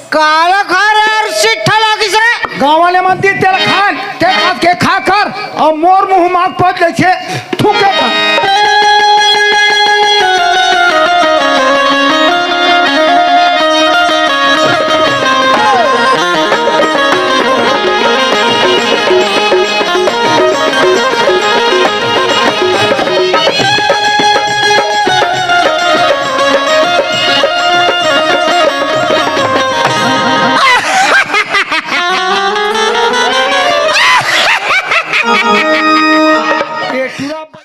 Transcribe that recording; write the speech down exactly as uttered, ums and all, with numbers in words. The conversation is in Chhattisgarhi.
काला खा रे यार, सिट्ठा लागिस रे। गाँव वाले मन दिन तेला खान, ते खा के खा कर, अउ मोर मुँह माग पद लेके थूक